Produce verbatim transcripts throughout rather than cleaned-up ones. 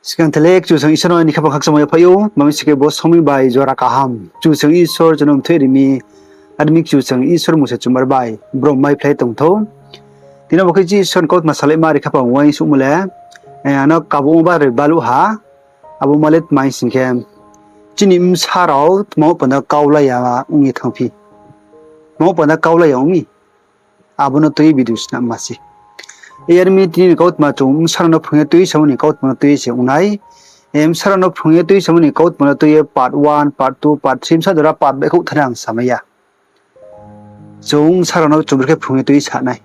Skang thele Kchusoyang Isor no ni khaphang khakchangmo yaphaih ou, mami si khe bo somoing bai jora kaham Kchusoyang Isor chung no mthoih ri mi, are mi Kchusoyang Isor mungsa chumar bai brom maiphlai tong thou. Tini bo khe Isor ni kautma salaima ri khaphang uaingsouhmo le, ano kabo ong ba ri baluh ha, abo ma le tma hing sing khe, chini bsa rao tma panda kaulai ya ong ye thanngphi. Tma panda kaulai ya ong mi. Abo no tui ye video snam ma se. Yar mi tini ni kautma chung bsa rao no phrung ye tui samo ni kautma no tui ye se ong nai. Bsa rao no phrung ye tui samo ni kautma no tui ye part one, part two, part three, bsa jora part baihkhouh thani ang samai ya. Chung bsa rao no chung brekhe phrung ye tui sa nai.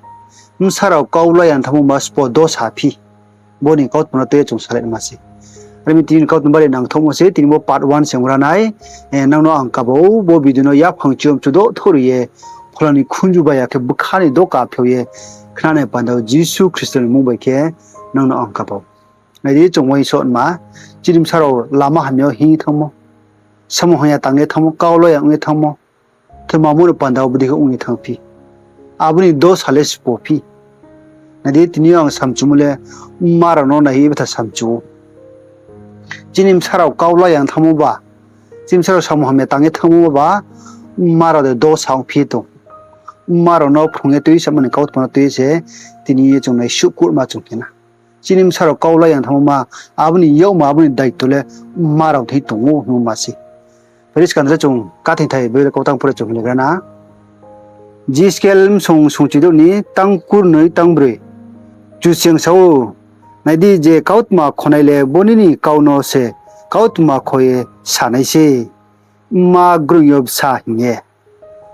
Bsa rao kaulai ya thanngmo ba sbo dosa phi. Bo ni kautma no tui ye chung salai ma se. Are mi tini ni kautma bari nangthouhmo se, tini bo part one se ong ra nai. Nang no ang kaba ou, bo video no yaphang chiyom chudo thori ye, phola ni khunju bai ya khe bkha ni doka phiao ye, khnanai panda wo Jisu Khristo ni mmung bai khe nang no ang kaba ou. Nai di, chung uaingsouhma, chini bsa rao lama hamya wo hing ye thanngmo, samung hamya tang ye thanngmo, kaulai ya ong ye thanngmo, themamo ni panda wo bodei khe ong ye thanngphi. Abo ni dosa le sbo phi. Nai di, tini yo ang samchumo le mma rao no naihoih ye betha samchu ou. Chini bsa rao kaulai ya thanngmo ba, chini bsa rao samung hamya tang ye thanngmo ba, mma rao de dosa ongphi tong. Mma rao no phrung ye tui samo ni kautma no tui ye se, tini ye chung naisuh kurma chung khe na. Chini bsa rao kaulai ya thanngmo ma, abo ni yakma, abo ni daito le mma rao thing tong ou hingmo ma se. Phai di skang thele chung kathing thai Bible kautang pore chung hlegra na. Jiskel bsong sungchidouh ni tang kurnoi tang broi. Kchusoyang sa ou, nai di, je kautma khonai le bo nini kau no se kautma kho ye sa nai se. Mma groing yo bsa hing ye.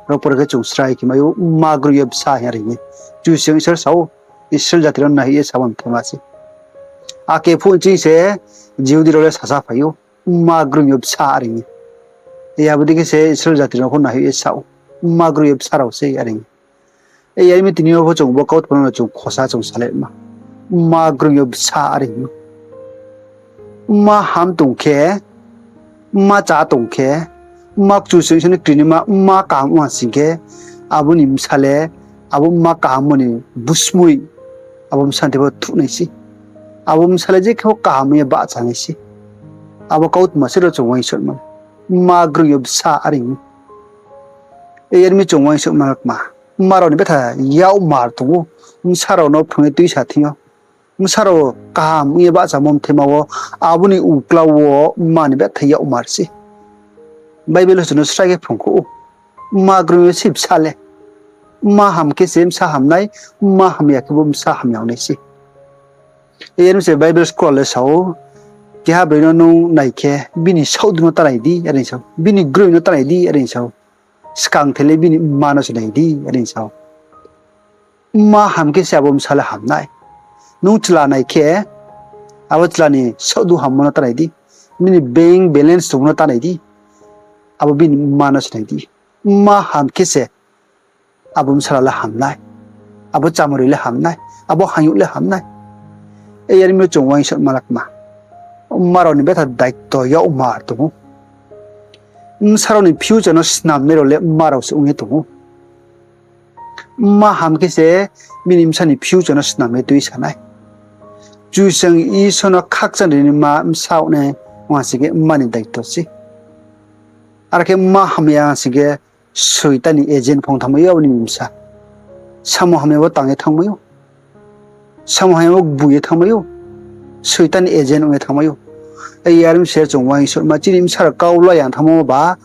Ro pore khe chung srai khe mai ou, mma groing yo bsa hing ye are hing ye. Kchusoyang Isor sa ou, Israel jati rao no naihoih ye samo mthaima se. Ake phuh ching se Jihudi rao le sasa phai ou, mma groing yo bsa are hing ye. Abo dei khe se Israel jati rao no pho naihoih ye sa ou, mma groing yo bsa rao se are hing ye. Yar mi tini yo pho chung bo kautma no chung khosa chung salai ma. Mma groing yo bsa are hing ye. Mma ham tong khe, mma chá tong khe, mma Kchusoyang Isor ni krinaima mma kaham ong ha sing khe, abo ni bsa le, abo mma kaham mo ni busmoi, abo bsa ni thing pho thuh nai se. Abo bsa le je khe pho kaham ong ye bahcha nai se. Abo kautma se ro chung uaingsouhma. Mma groing yo bsa are hing ye. Yar mi chung uaingsouhma kma. Mma rao ni betha yakmar tong ou. Bsa rao no phrung ye tuisa thing yo, bsa rao kaham ong ye bahchamo mthaima wo, abo ni uklau wo mma ni betha yakmar se. Bible wo chung no srai khe phrungkhouh ou. Mma groing yo se bsa le. Mma ham khe se bsa ham nai, mma hamya khe bo bsa hamya ong nai se. Yar mi se Bible scholar le sa ou, keha broi no nung nai khe, bini saohdu no ta nai di, are sa ou. Bini groing no ta nai di, are sa ou. Skang thele bini mma no se nai di, are sa ou. Mma ham khe se abo bsa le ham nai. Nung chla nai khe, abo chla ni saohdu hammo no ta nai di. Bini bank balance tongmo no ta nai di. Abo bini mma no se nai di. Mma ham khe se abo bsala le ham nai. Abo chamari le ham nai. Abo hayouh le ham nai. Yar mi chung uaingsouhma kma. Mma rao ni betha daito yakmar tong ou. Bsa rao ni future no snamnai rao le mma rao se ong ye tong ou. Mma ham khe se bini bsa ni future no snam ye tuisa nai. Kchusoyang Isor no khakchang ri naima bsa ong nai, ong ha sing khe mma ni daito se. Are khe mma hamya ha sing khe Soitan ni agent phung thanngmai ou abo ni bsa. Samung hamya wo tang ye thanngmai ou. Samung hamya wo gboi ye thanngmai ou. Soitan ni agent ong ye thanngmai ou. Yar mi se chung uaingsouhma, chini bsa rao kau la yang thanngmo ba,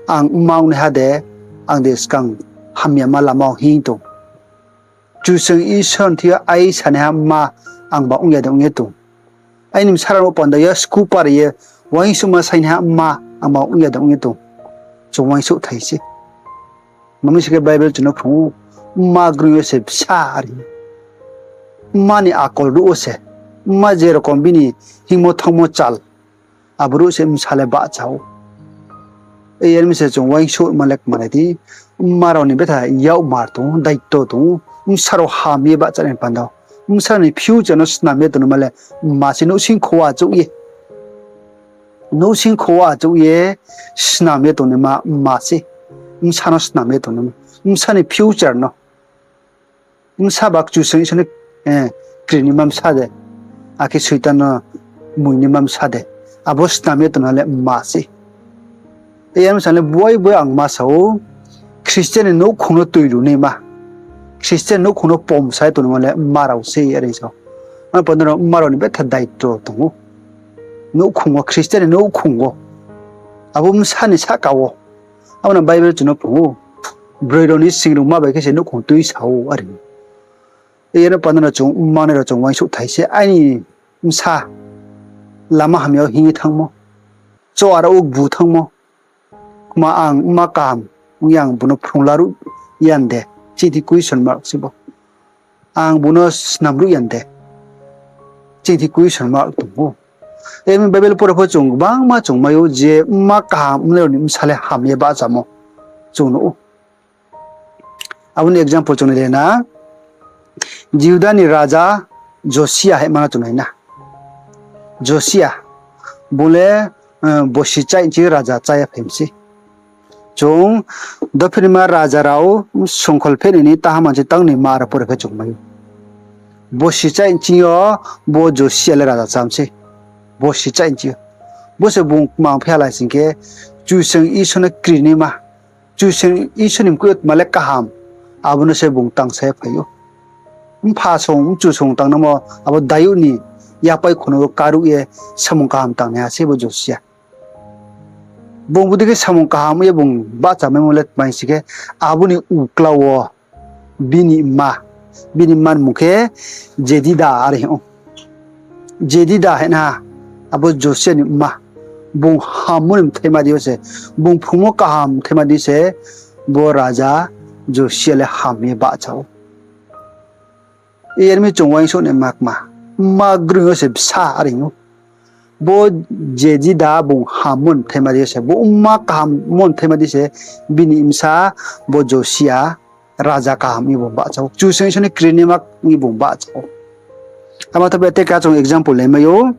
ang mma ong naiha de, ang de skang hamyama lama wo hing tong. Kchusoyang Isor ni thing yo ai sanaiha mma, ang ba ong ya de ong ye tong. Aini bsa rao no panda ya sku pari ye, uaingsouhma sainaiha mma, ang ba ong ya de ong ye tong. Chung uaingsouh thai se. Mami sing khe Bible chung no phrung ou, mma groing yo se bsa are. Mma ni akol ruh wo se, mma je rokom bini hingmo thanngmo chal, abo ruh se bsa le bahcha ou. Yar mi se chung uaingsouhma le kmanai di, mma rao ni betha yakmar tong ou, daito tong ou, bsa rao ham ye bahcha nai panda wo. Bsa ni future no snam ye tongnaima le mma se, nouhsing kho achouh ye. Nouhsing kho achouh ye snam ye tongnaima mma se. Bsa no snam ye tongnaima. Bsa ni future no. Bsa ba Kchusoyang Isor ni, eh, krinaima bsa de. Akhe Soitan no moing naima bsa de, abo snam ye tongnai le mma se. Yar bsa le boi boi ang ma sa ou, Christian ni nouhkhong no tuilu naima, Christian nouhkhong no pomsa ye tongnaima le mma rao se are sa ou. Ano panda rao mma rao ni betha daito tong ou. Nouhkhong wo, Christian ni nouhkhong wo, abo bsa ni sahka wo, abo no Bible chung no phrung ou, broi rao ni singrungma bai khe se nouhkhong tuisa ou are. Yar panda no chung mma nai rao chung uaingsouh thai se, aini bsa lama hamya wo hing ye thanngmo, choara wo bu thanngmo, kma ang mma kaham ong ye ang bung no phrunglaruh ya de, chini question mark se bo. Ang bung no snamruh ya de, chini question mark tong ou. Emi Bible pore pho chung gbangma chung mai ou je mma kaham onglai rao ni bsa le ham ye bahchamo chung nuh ou. Abo ni example chung nai le na, Jihuda ni raja Josia hingma no chung nai na. Josia, bung le, eh, bosi chaih nching raja chá ye phai mi se. Chung Dophirima Raja rao songkhol phehnoi ni tangtham nching tangnima aro pore khe chung mai ou. Bosi chaih nching yo bo Josia le raja chá mi se. Bosi chaih nching yo. Bo se bung kmang phi ha lai sing khe, Kchusoyang Isor no krinaima, Kchusoyang Isor ni mkoih yo tma le kaham, abo no se bung tangsa ye phai ou. Mpha song, mchu song tangnaimo, abo Dayud ni yapai khuna wo karuh ye samung kaham tangnaiha se bo Josia. Bung bodei khe samung kaham ye bung bahchamaimo le tma hing sing khe, abo ni uklau wo bini mma, bini mma ni mmung khe Jedida are hing ou. Jedida hingha, abo Josia ni mma, bung hammo ni mthaima dei yo se, bung phrungmo kaham mthaima dei se, bo raja Josia le ham ye bahcha ou. Yar mi chung uaingsouh naima kma, mma groing yo se bsa are hing ou. Bo Jedida bung hammo ni mthaima dei yo se, bo mma kaham mo ni mthaima dei se, bini bsa bo Josia raja kaham ong ye bung bahcha ou, Kchusoyang Isor ni krinaima ong ye bung bahcha ou. Abo tho be te ka chung example le mai ou,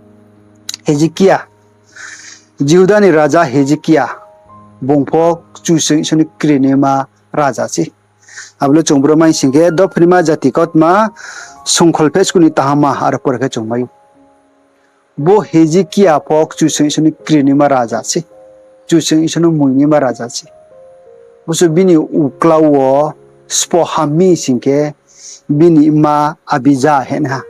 Hezekia, Jihuda ni raja Hezekia, bung pho Kchusoyang Isor ni krinaima raja se. Abo le chung bro mai sing khe Dophirima Jati Kautma songkhol pheh sku ni tangtham aro pore khe chung mai ou. Bo Hezekia pho Kchusoyang Isor ni krinaima raja se, Kchusoyang Isor no moingnaima raja se. Bo se bini uklau wo sbo ham mi sing khe, bini mma Abija hingha.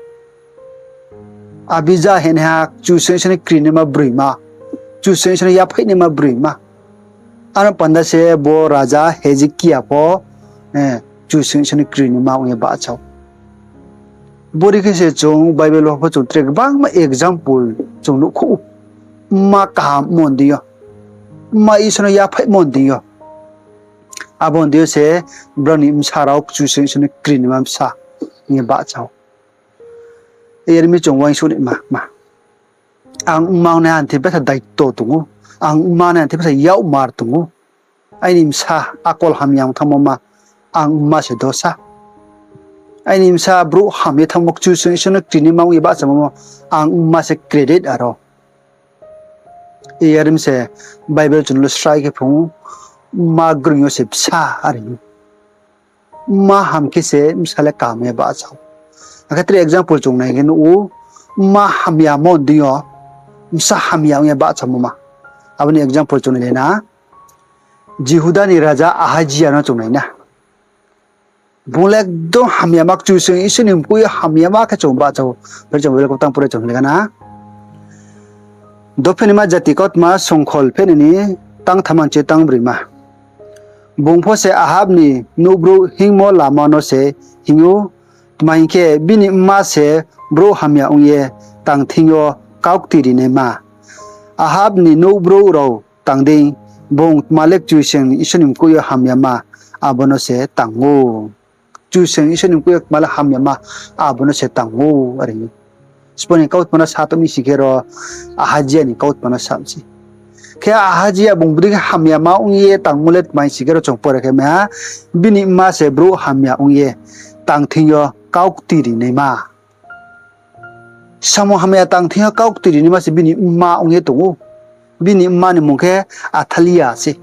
Abija hingha Kchusoyang Isor ni krinaima broima, Kchusoyang Isor no yaphaihnaima broima. Ano panda se bo raja Hezekia pho, eh, Kchusoyang Isor ni krinaima ong ye bahcha ou. Bodei khe se chung Bible wo pho chung tre gbangma example chung nuhkhouh ou. Mma kaham mo ni deing yo, mma Isor no yaphaihmo ni deing yo, abo ni deing yo se brao ni bsa rao Kchusoyang Isor ni krinaima bsa ong ye bahcha ou. Yar mi chung uaingsouh naima kma, ang mma nai ha thing betha daito tong ou, ang mma nai ha thing betha yakmar tong ou. Aini bsa akol hamya ong thanngmo ma, ang mma se dosa. Aini bsa brouh ham ye thanngmo, Kchusoyang Isor no krinaima ong ye bahchamo ma, ang mma se credit aro. Yar mi se Bible chung no srai khe phrung ou, mma groing yo se bsa are hing ou. Mma ham khe se bsa le kaham ye bahcha ou. Akhe tre example chung nai khe nuh ou, mma hamyamo ni deing yo bsa hamya ong ye bahchamo ma. Abo ni example chung nai le na, Jihuda ni raja Ahajia no chung nai na. Bung le ekdom hamyama, Kchusoyang Isor ni mkoih yo hamyama khe chung bahcha ou. Pore chung Bible kau tang pore chung le gana. Dophirima Jati Kautma songkhol pheh ni tangtham nching tangbroima. Bung pho se Ahab ni nouhbrouh hingmo lama no se hing ou, tma hing khe bini mma se brouh hamya ong ye tang thing yo kaukti rinaima. Ahab ni nouhbrouh rao tang dei, bung tma le Kchusoyang Isor ni mkoih yo hamyama, abo no se tang ou. Kchusoyang Isor ni mkoih yo tma le hamyama, abo no se tang ou are. Sbo ni kautma no sa tong mi sing khe ro Ahajia ni kautma no sa mi se. Khe Ahajia bung bodei khe hamyama ong ye tangmo le tma hing sing khe ro chung pore khe mai ha, bini mma se brouh hamya ong ye tang thing yo kaukti rinaima. Samung hamya tang thing yo kaukti rinaima se bini mma ong ye tong ou. Bini mma ni mmung khe Athalia se.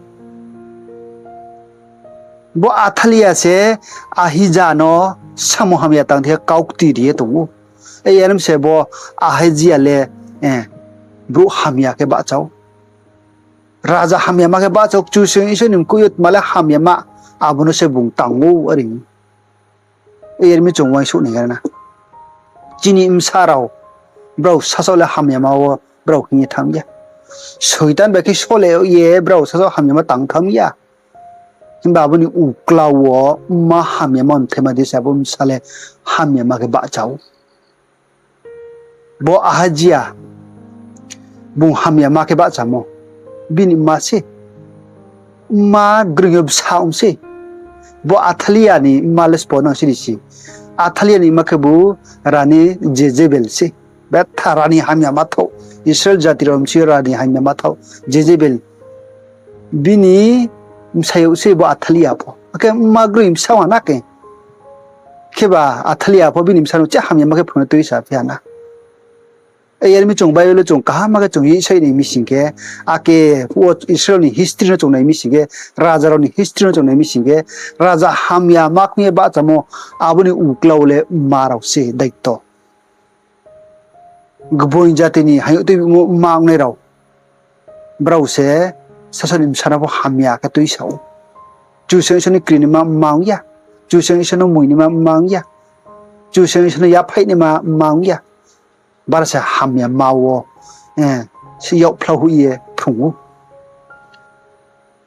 Bo Athalia se Ahija no samung hamya tang thing yo kaukti ri ye tong ou. Yar mi se bo Ahajia le, eh, Brouh hamya khe bahcha ou. Raja hamyama khe bahcha ou, Kchusoyang Isor ni mkoih yo tma le hamyama, abo no se bung tang ou, are. Yar mi chung uaingsouh nai gana. Chini bsa rao, brao sasaoh le hamyama wo brao hing ye thanng ya. Soitan bai khe sole ye brao sasaoh hamyama tang thanng ya. Himba abo ni uklau wo mma hamyama mthaima di se abo bsa le hamyama khe bahcha ou. Bo Ahajia, bung hamyama khe bahchamo, bini mma se, mma groing yo bsa ong se. Bo Athalia ni mma le sbo nang siri se. Athalia ni mma khebu rani Jezebel se. Betha rani hamyama thouh. Israel jati rao bsing yo rani hamyama thouh Jezebel. Bini bsayouh se bo Athalia pho. Akhe mma groing bsa ong ha na khe. Kheba Athalia pho bini bsa no che hamyama khe phrung ye tuisa phi ha na. Yar mi chung Bible wo chung kaham khe chung ye sai nai mi sing khe, akhe wo Israel ni history no chung nai mi sing khe, raja rao ni history no chung nai mi sing khe, raja hamyama khe ye bahchamo, abo ni uklau le mma rao se daito. Gboing jati ni hayouh tuimo mma ongnai rao, brao se sasaoh ni bsa no pho hamya khe tuisa ou. Kchusoyang Isor ni kri naima mma ong ya. Kchusoyang Isor no moi naima mma ong ya. Kchusoyang Isor no yaphaih naima mma ong ya. Bara se hamyama wo, eh, se yakphla hoih ye phrung ou.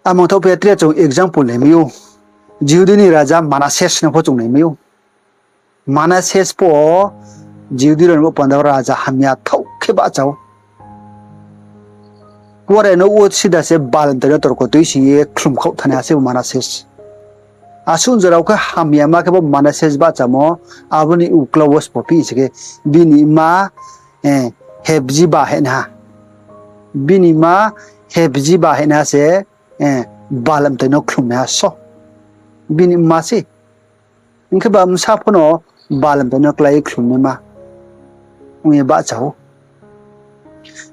Amang thaoh phi ya tre chung example naimai ou. Jihudi ni raja Manases no pho chung naimai ou. Manases pho Jihudi rao ni bo panda wo raja hamya thouh khe bahcha ou. Kuarenouh wo sida se Baal mtai no torko tui sing ye khlum khaoh thanai ha se bo Manases. Asuh jora wo khe hamyama khe bo Manases bahchamo, abo ni uklau wo sbo phi se khe bini mma, eh, Hebjiba hing ha. Bini mma Hebjiba hing ha se, eh, Baal mtai no khlumnaiha so. Bini mma se. Hing khe ba bsa pho no Baal mtai no klái ye khlumnaima ong ye bahcha ou.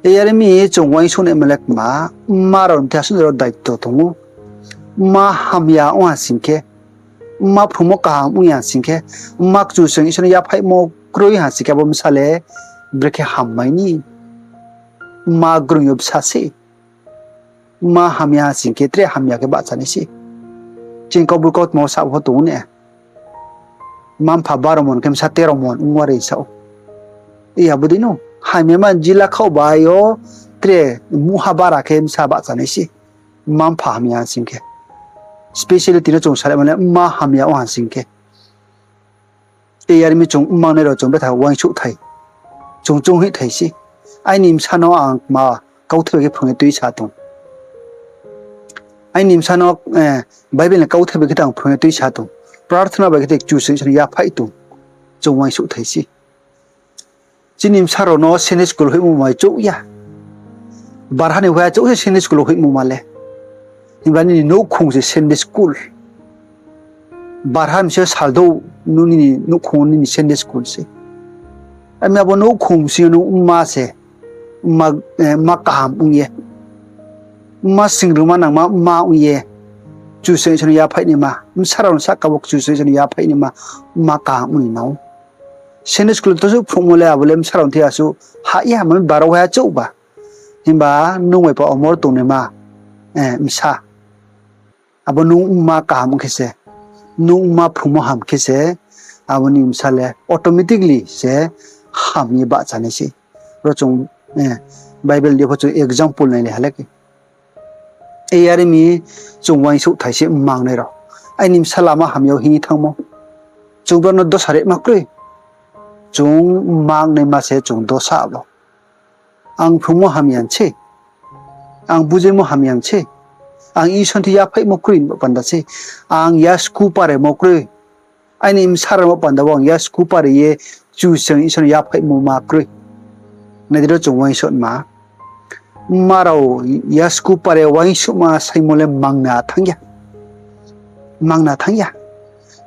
Yar mi chung uaingsouh naima le kma, mma rao ni thai asuh jora wo daito tong ou. Mma hamya ong ha sing khe, mma phrungmo kaham ong ya sing khe, mma Kchusoyang Isor no yaphaihmo kroi ha sing khe, abo bsa le brekhe hammai ni? Mma groing yo bsa se. Mma hamya ha sing khe tre hamya khe bahcha nai se. Chini Kaubru kautma wo sa pho tong ou ne. Mma-mpha baro mon khe bsa tero mon ong wa ri sa ou. Iya bodei no hamyama jila khaoh bai yo tre muha bara khe bsa bahcha nai se. Mma-mpha hamya ha sing khe. Specially tini chung salaima le mma hamya ong ha sing khe. Yar mi chung mma ongnai rao chung betha uaingsouh thai. Chung choung hoih thai se. Aini bsa no ang ma kauthai bai khe phrung ye tuisa tong. Aini bsa no, eh, Bible ni kauthai bai khe tang phrung ye tuisa tong. Prarthana bai khe te Kchusoyang Isor no yaphaih tong. Chung uaingsouh thai se. Chini bsa rao no Sunday school hoihmo mai chouh ya. Barha ni hoih ya chouh se Sunday school hoihmo ma le. Himba nini nouhkhong se Sunday school. Barha ni se saldouh nung nini nouhkhong nini Sunday school se. Ami abo nouhkhong bsing yo nung mma se, mma, eh, mma kaham ong ye, mma singrungma nangma mma ong ye, Kchusoyang Isor no yaphaih naima, bsa rao ni sahka wo Kchusoyang Isor no yaphaih naima, mma kaham ong ni nang ou. Sunday school to suh phrungmo le abo le bsa rao ni thai asuh hah ya, mami baro hoih ya chouh ba. Himba nung bai pa omor tongnaima, eh, bsa. Abo nung mma kaham khe se, nung mma phrungmo ham khe se, abo ni bsa le automatically se ham ye bahcha nai se. Ro chung, eh, Bible di pho chung example nai le ha le khe. Yar mi chung uaingsouh thai se mma ongnai rao. Aini bsa lama hamya wo hing ye thanngmo. Chung brao no dosa rema kroi. Chung mma ongnaima se chung dosa abo. Ang phrungmo hamya se. Ang bujeimo hamya se. Ang Isor ni thai yaphaihmo kroi ni panda se. Ang yasku paremo kroi. Aini bsa rao ni panda wo ang yasku pare ye Kchusoyang Isor no yaphaihmo ma kroi. Nai di ro chung uaingsouhma. Mma rao yasku pare uaingsouhma saimo le mangna thanng ya. Mangna thanng ya.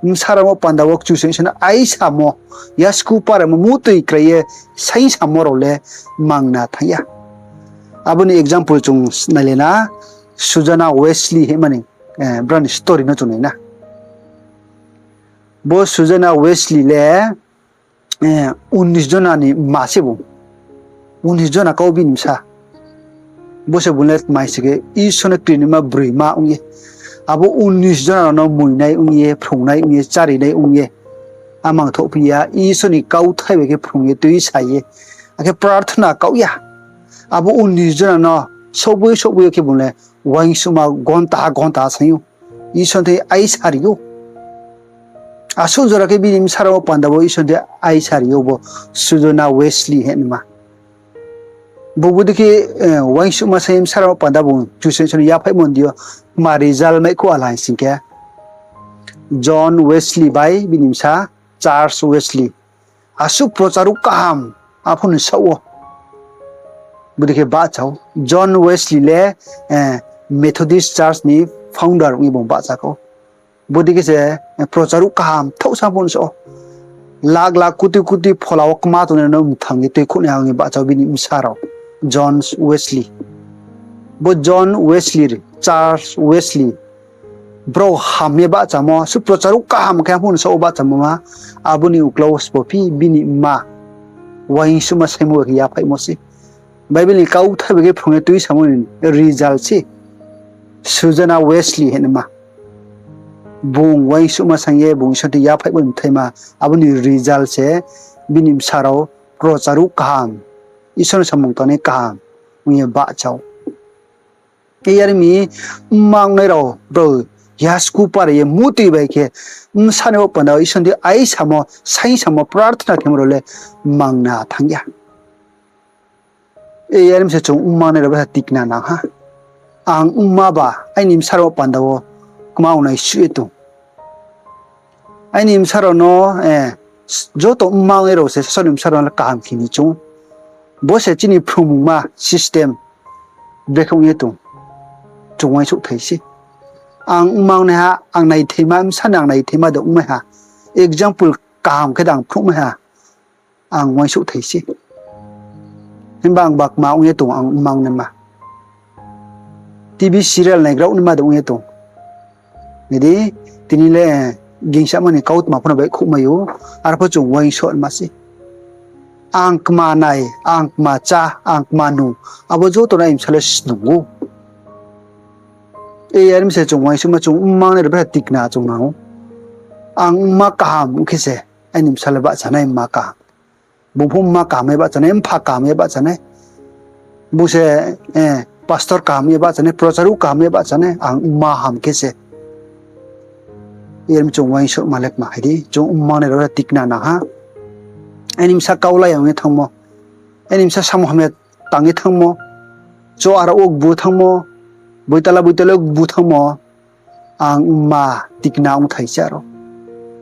Bsa rao ni panda wo Kchusoyang Isor no aisamo, yasku paremo mutoi krai ye saingsamo rao le mangna thanng ya. Abo ni example chung nai le na, Susanna Wesley hingma ni, eh, brao ni story no chung nai na. Bo Susanna Wesley le, eh, unis jona ni mma se bung. Unis jona kau bini bsa. Bo se bung le tmai si khe Isor no krinaima broima ong ye, abo unis jona rao no muinai ong ye, phrungnai ong ye, chárinai ong ye, a mangthouh phi ya, Isor ni kauthai bai khe phrung ye tuisa ye, akhe prarthana kaoh ya. Abo unis jona no souhboi souhboi yo khe bung le uaingsouhma gonta ha gonta ha saing ou. Isor thing aisa ri ou. Asuh jora khe bini bsa rao panda wo Isor thing aisa ri ou bo Susanna Wesley hingnaima. Bo bodei khe, uaingsouhma saing ye bsa rao panda bung Kchusoyang Isor ni yaphaihmo ni deing yo tma result mai khou a la hing sing khe, John Wesley bai bini bsa Charles Wesley. Asuh procharuh kaham, aphuh ni saoh wo. Bodei khe bahcha ou. John Wesley le Methodist Church ni founder ong ye bung bahcha khou. Bodei khe se procharuh kaham thaohsa pho ni saoh wo. Lak lak kuti kuti phola wo kma tongnai rao no mthang ye tuikhouhnai ha ong ye bahcha ou bini bsa rao. John Wesley. Bo John Wesley, Charles Wesley, brao ham ye bahchamo, asuh procharuh kaham khe aphuh ni saoh wo bahchamo ma, abo ni uklau wo sbo phi bini mma uaingsouhma saingmo bai khe yaphaihmo se. Bible ni kauthai bai khe phrung ye tuisamo ni result se. Susanna Wesley hingnaima. Bung uaingsouhma saing ye bung Isor thing yaphaihmo ni bthaima, abo ni result se bini bsa rao procharuh kaham, Isor ni samung tangnai kaham ong ye bahcha ou. Yar mi mma ongnai rao brao yasku pare ye mutoi bai khe bsa ni bo panda wo Isor thing aisamo, saingsamo, prarthana khemo rao le mangna thanng ya. Yar mi se chung mma ongnai rao bsa tikna nang ha. Ang mma ba aini bsa rao panda wo kma ongnai suh ye tong. Aini bsa rao no, joto mma ongnai rao se sasao ni bsa rao no kaham khe ni choung. Bo se chini phrungmungma system brekhe ong ye tong. Chung uaingsouhthai se. Ang mma ongnaiha, ang naithaima, bsa ni ang naithaima de ongmai ha. Example kaham khe de ang phnuhmai ha. Ang uaingsouhthai se. Himba ang ba kma ong ye tong, ang mma ongnaima. TV serial naigra naima de ong ye tong. Nai di, tini le gingsama ni kautma pho no baihkhouhmai ou, arpho chung uaingsouhma se. Ang kma nai, ang kma chá, ang kma nung, abo joto no aini bsa le snung ou. Yar mi se chung uaingsouhma chung mma ongnai rao bsa tikna chung nang ou. Ang mma kaham ong khe se, aini bsa le bahchanai mma kaham. Bung pho mma kaham ye bahchanai, mpha kaham ye bahchanai. Bung se pastor kaham ye bahchanai, procharuh kaham ye bahchanai, ang mma ham khe se. Yar mi chung uaingsouhma le kma hai di, chung mma ongnai rao le tikna nang ha. Aini bsa kaulai ya ong ye thanngmo, aini bsa samung hamya tang ye thanngmo, cho aro wo gbu thanngmo, boitala boitala wo gbu thanngmo, ang mma tikna ongthai se aro.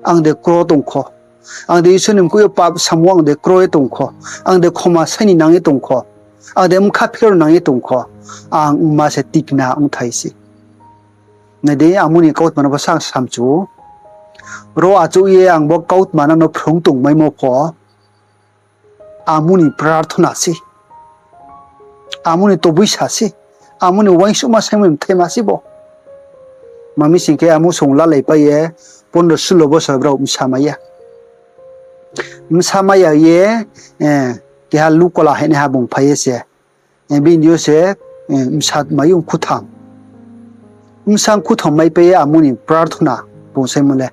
Ang de kro tong kho. Ang de Isor ni mkoih yo pap samo ang de kro ye tong kho. Ang de khoma sai ni nang ye tong kho. Ang de bkha phero nang ye tong kho. Ang mma se tikna ongthai se. Nai di, amo ni kautma no bo sa samchu ou. Ro achouh ye ang bo kautma no no phrung tongmaimo pho, amo ni prarthana se. Amo ni toboisa se. Amo ni uaingsouhma saingmo ni bthaima se bo. Tma mi sing khe amo song lalaipai ye, pondro sulo bosor brao bsa mai ya. Bsa mai ya ye, keha Lukola hingnaiha bung phai ye se, bini yo se, bsa mai ou mkhutham. Bsa mkhutham maipai ye amo ni prarthana bung saimo le,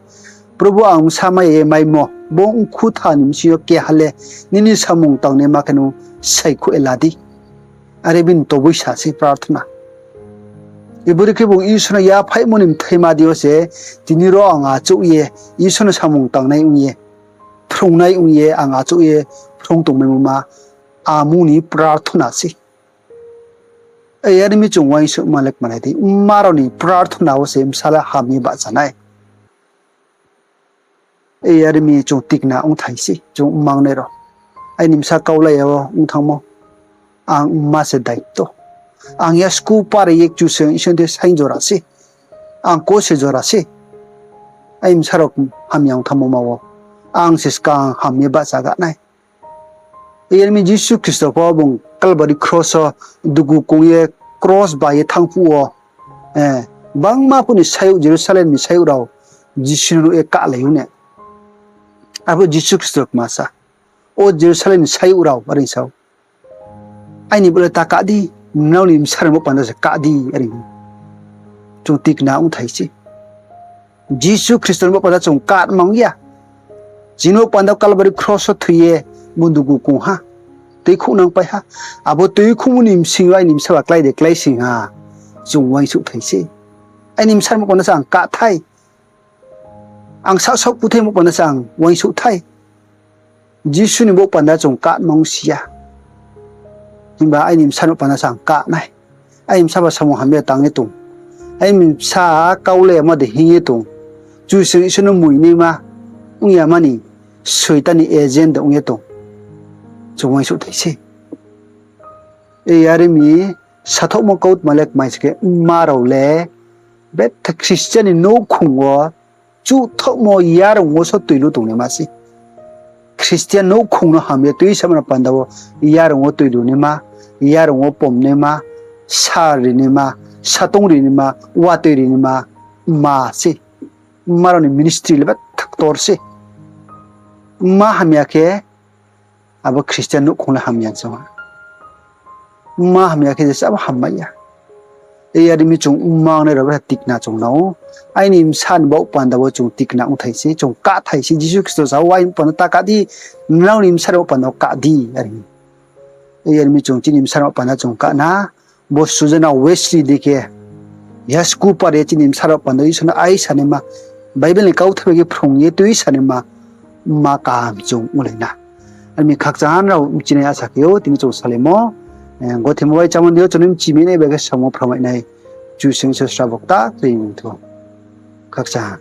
Probhu, ang bsa mai ya ye maimo, bo mkhutham ni bsing yo keha le nini samung tangnaima khe nung saikhouh ye la di. Are bini toboisa se prarthana. Bodei khe bung Isor no yaphaihmo ni bthaima dei yo se, tini ro ang achouh ye, Isor no samung tangnai ong ye, phrungnai ong ye, ang achouh ye phrung tongmaimo ma, amo ni prarthana se. Yar mi chung uaingsouhma le kma nai di, mma rao ni prarthana wo se bsa le ham ye bahchanai. Yar mi chung tikna ongthai se, chung mma ongnai rao. Aini bsa kaulai ya wo ong thanngmo, ang mma se daito. Ang yasku pare ye Kchusoyang Isor thing saing jora se. Ang kose jora se. Aini bsa rao hamya ong thanngmo ma wo, ang se skang ham ye bahchaga nai. Yar mi Jisu Khristo pho bung Kalbari kros wo dugu kong ye kros ba ye thanng phuh wo, gbangma phuh ni sayouh, Jerusalem ni sayouh rao Jisu no nuh ye kahlai ou ne. Arphuh Jisu Khristo kma sa, O Jerusalem ni sayouh rao, are sa ou, aini bo le ta kah di. Nrao ni bsa rao ni baoh panda se kah di, are hing. Chung tikna ongthai se. Jisu Khristo ni baoh panda chung kahmang ya. Chini baoh panda Kalbari kros wo thoi ye bung dugu kong ha, tuikhouhnangpai ha. Abo tuikhouhmo ni bsing yo aini bsa ba klái de kláising ha, chung uaingsouhthai se. Aini bsa ni baoh panda se ang kahthai. Ang sasaoh kuthai baoh panda se ang uaingsouhthai. Jisu ni baoh panda chung kahmang si ya. Himba aini bsa ni baoh panda se ang kah nai. Aini bsa ba samung hamya tang ye tong. Aini bsa kau le yama de hing ye tong. Kchusoyang Isor no moinaima ong yama ni Soitan ni agent de ong ye tong. Chung uaingsouhthai se. Are mi, sathouhmo kautma le kmai se khe, mma rao le betha Christian ni nouhkhong wo chuhthouhmo yarung wo so tuilu tongnaima se. Christian nouhkhong no hamya tuisamo ni panda wo yarung wo tuilu naima, yarung wo pomnaima, sa rinaima, satong rinaima, watoi rinaima, mma se. Mma rao ni ministry le betha ktor se. Mma hamya khe, abo Christian nouhkhong le hamya se ha. Mma hamya khe jesa abo hammai ya. Are mi chung mma ongnai rao betha tikna chung nang ou. Aini bsa ni baoh panda wo chung tikna ongthai se, chung kahthai se. Jisu Khristo sa ou, aini baoh panda ta kah di, nrao ni bsa rao ni baoh panda wo kah di, are hing. Are mi chung chini bsa rao ni baoh panda chung kah na. Bo Susanna Wesley dei khe, ya sku par ye chini bsa rao ni baoh panda Isor no aisanaima, Bible ni kauthai bai khe phrung ye tuisanaima, mma kaham chung onglai na. Are mi khakchang ha nrao mchinai asa khe ou, tini chung salaimo, gothe mo bai chámo dei yo chung no mchimi nai bai khe samo phramai nai, Kchusoyang Isor srabo kta tui mung thou. Khakchang ha.